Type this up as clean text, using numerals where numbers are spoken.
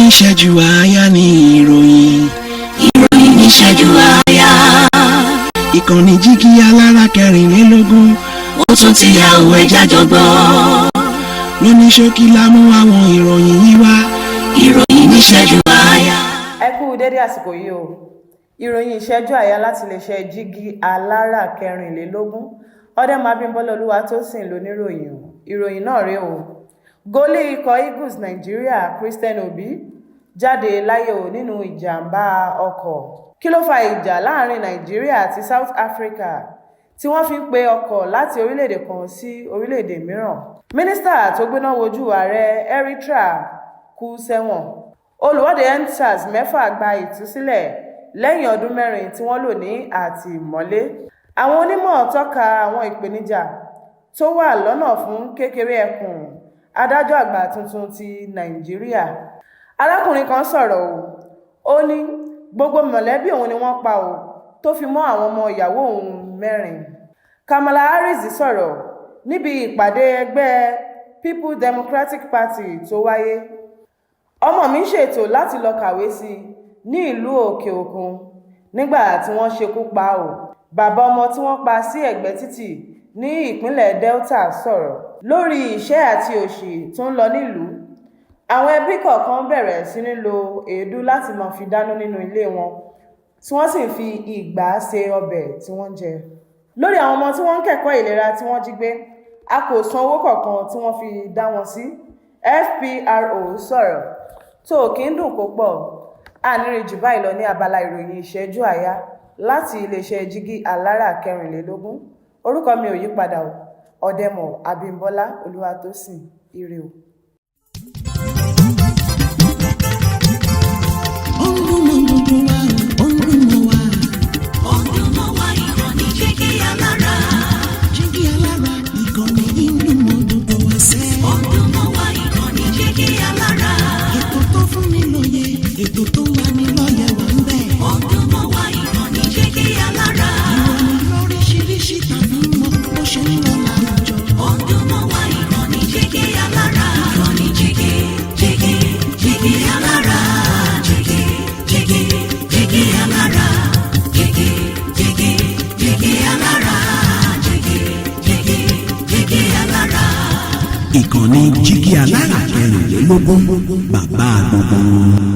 Níṣẹ́jú àáyá ní ìròyìn. Ìròyìn níṣẹ́jú àáyá. Ìkànnì Jígí Alára 24. Ó tún ti yà òwe jájọ gbọ́. Lóní ṣókí la mú àwọn ìròyìn yìí wá. Ìròyìn níṣẹ́jú àáyá. Ẹ kú dédé àsìkò yìí o. Ìròyìn ìṣẹ́jú àyà láti iléeṣẹ́ Jígí Alára 24, Ọ̀dẹ́mọ Abímbọ́lá Olúwatósìn lóníròyìn o. Ìròyìn náà rèé o. Gólì ikọ̀ Eagles Nàìjíríà, Christian Obi, jáde láyé o nínú ìjàmbá ọkọ̀. Kí ló fa ìjà láàrin Nàìjíríà àti South Africa tí wọ́n fi ń pe ọkọ̀ láti orílẹ̀-èdè kan sí orílẹ̀-èdè mìíràn? Mínísítà tó gbéná wojú ààrẹ Eritrea kú sẹ́wọ̀n. Olùwọ́de EndSARS 6 gba ìtúsílẹ̀ lẹ́yìn ọdún 4 tí wọ́n lò ní àtìmọ́lé. Àwọn onímọ̀ tọ́ka àwọn ìpèníjà tó wà lọ́nà fún kékeré ẹkùn adájọ́ àgbà tuntun ti Nàìjíríà. Arákùnrin kan sọ̀rọ̀ o, ó ní gbogbo mọ̀lẹ́bí òun ni wọ́n pa o, tó fi mọ́ àwọn ọmọ ìyàwó òun 4. Kamala Harris sọ̀rọ̀ níbi ìpàdé ẹgbẹ́ People Democratic Party tó wáyé. Ọmọ mi ń ṣètò láti lọ kàwé sí i ní ìlú òkè òkun nígbà tí wọ́n ṣekú pa á. Bàbá ọmọ tí wọ́n pa sí ẹ̀gbẹ́ títì ní ìpínlẹ̀ Delta sọ̀rọ̀ lórí ìṣẹ́ àti òṣì tó ń lọ nílùú. Àwọn ẹbí kọ̀ọ̀kan bẹ̀rẹ̀ sí ní lo èédú láti máa fi dáná nínú ilé wọn, tí wọ́n sì ń fi ìgbá se ọbẹ̀ tí wọ́n ń jẹ. Lórí àwọn ọmọ tí wọ́n ń kẹ́kọ̀ọ́ ìlera tí wọ́n jí gbé, a kò san owó kankan tí wọ́n fi dá wọn sí, FPRO sọ̀rọ̀. Tó kí ń dùn kó pọ̀ àníri jù báyìí lọ ní abala ìròyìn ìṣẹ́jú àyá láti iléeṣẹ́ Jígí Alára 24. Orúkọ mi ò yí padà o, Ọ̀dẹ́mọ̀ Abímbọ́lá Olúwatósìn. Ire o. Ó ń dún mọ́ gbogbo wa o, ó ń dún mọ́ wa. Ó ń dún mọ́ wa, ìkànnì Jígí Alára. Jígí Alára, ìkànnì yìí ń dún mọ́ gbogbo wa sẹ́. Ó ń dún mọ́ wa, ìkànnì Jígí Alára. Ètò tó fún ni lóye, ètò tó ń lani lọ́yẹ̀ wà ń bẹ̀. Ó ń dún mọ́ wa, ìkànnì Jígí Alára. Ìròyìn lóríṣiríṣi tàbí mọ́ bó ṣe ń lọ láwùjọ. Ó ń dún mọ́ wa, ìkànnì Jígí Alára. Ìkànnì Jígí, Jígí, Jígí Alára. Jígí, Jígí, Jígí Alára. Jígí, Jígí, Jígí Alára. Jígí, Jígí, Jígí Alára. Ìkànnì Jígí Alára 24, bàbá gbogbo wọn.